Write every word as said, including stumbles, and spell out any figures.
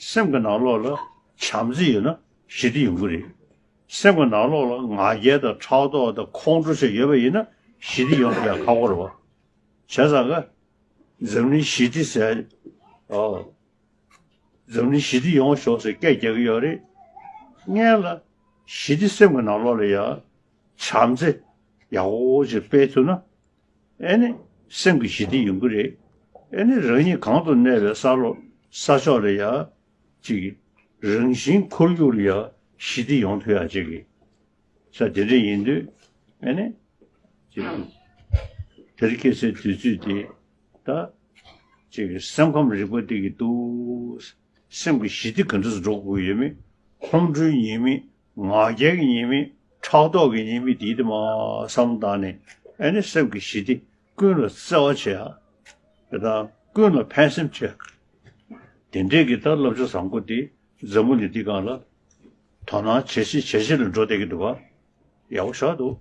སེམས་ཀྱི་ནང་ལོགས་ལ་བྱམས་བརྩེ་ཡོད་ན་ཞི་བདེ་ཡོང་གི་རེད། སེམས་ཀྱི་ནང་ལོགས་ལ་ང་རྒྱལ་དང་ཕྲག་དོག་དང་ཁོང་ཁྲོ་ཞིག་ཡོད་པ་ཡིན་ན་ཞི་བདེ་ཡོང་ཐུབ་ཡ་ཁག་པོ་རེད་བ། བྱས་ཙང་ག་འཛམ་གླིང་ཞི་བདེ་ཟེར། ཨོ། འཛམ་གླིང་ཞི་བདེ་ཡོང་ཤོག་ཟེར་སྐད་རྒྱག་གི་ཡོད་རེད། སྔོན་ལ་ཞི་བདེ་སེམས་ཀྱི་ནང་ལོགས་ལ་ཡ་བྱམས་བརྩེ་ཡག་པོ་ཞིག་སྤེལ་ཐུབ་ན། ཨེ་ནི་སེམས་ཀྱི་ཞི་བདེ་ཡོང་གི་རེད། ཨེ་ནི་རང་ཉིད་གང་དུ་གནས་པའི་ས་ལོ་ས་ཕྱོགས་ལ་ཡ་ཅིག་རང་བཞིན་ཁོར་ཡུག་ལ་ཡ་ཞི་བདེ་ཡོང་ཐུབ་ཡ་ཅིག་གི་ས་དེ་འདྲ་ཡིན་དུས། ཨེ་ནི་ཅིག་དེ་རིང་ཁ་སང་དུས་ཚོད་དེ་ད་ཅིག་སེམས་ཁམས་རིག་པ་དེ་གི་འདུག་སེམས་ཀྱི་ཞི་བདེ་ག་འདྲ་སེ་འགྲོ་དགོས་ཡོད་མེད། ཁོང་ཁྲོའི་ཉེས་དམིགས། ང་རྒྱལ་གྱི་ཉེས་དམིགས། ཕྲག་དོག་གི་ཉེས་དམིགས་དེ་དེ་མ་བསམ་བཏང་ནས། ཨེ་ནི་སེམས་ཀྱི་ཞི་བདེ། ཀུན་ལ་བརྩེ་བ་བྱེད་ཡ། དེ་དང་ཀུན་ལ་ཕན་སེམས་བྱེད་ཡ། དེ་འདྲས་ཀྱི་ད་བསླབ་བྱ་བཟང་པོ་དེ་འཛམ་བུ་གླིང་འདི་སྒང་ལ་དོ་སྣང་ཇེ་ཆེ་ཇེ་ཆེ་ལ་འགྲོ་བསྡད་ཀྱི་འདུག་ག་ཡག་པོ་ཞེ་དྲག་འདུག